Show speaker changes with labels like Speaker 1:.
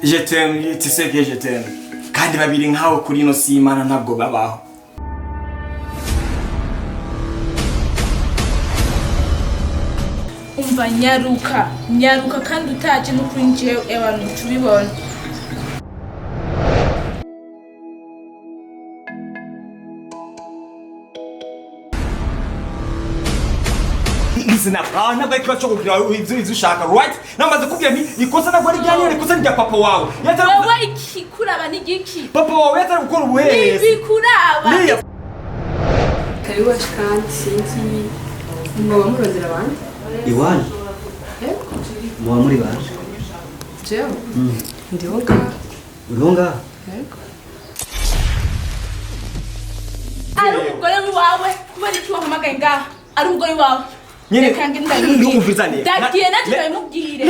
Speaker 1: Je t'aime, tu sais que je t'aime. Kandi babiri nkawe kuri ino si Imana ntabwo babaho.
Speaker 2: Umva, nyaruka, nyaruka, kandi utaje n'ukuri njyewe abantu tubibona.
Speaker 1: Listen up. Ah, ntabwo ari ikibazo cyo kugira ibyo ushaka, right? Namaze kubwira nti ikosa ntabwo ari iryanyu, ikosa ni irya papa wawe. Yatari
Speaker 2: Wewe ikikuraba ni igiki?
Speaker 1: Papa wawe yatari gukora ubuherezi.
Speaker 2: Ntibikuraba.
Speaker 1: Liya.
Speaker 3: Karibu iwacu, kandi sinzi muba murondera abandi.
Speaker 4: Iwanyu?
Speaker 3: Yego.
Speaker 4: Muba muri banje?
Speaker 3: Jewe ndiho ngaha.
Speaker 4: Uriho ngaha?
Speaker 3: Yego.
Speaker 2: Ari umugore wawe, kubera iki wahamagaye ngaha? Ari umugore wawe.
Speaker 1: Nyine
Speaker 2: Reka ngende ndabimubwire.
Speaker 1: ndumviriza neza.
Speaker 2: Ndagiye, natwe ndabimubwire.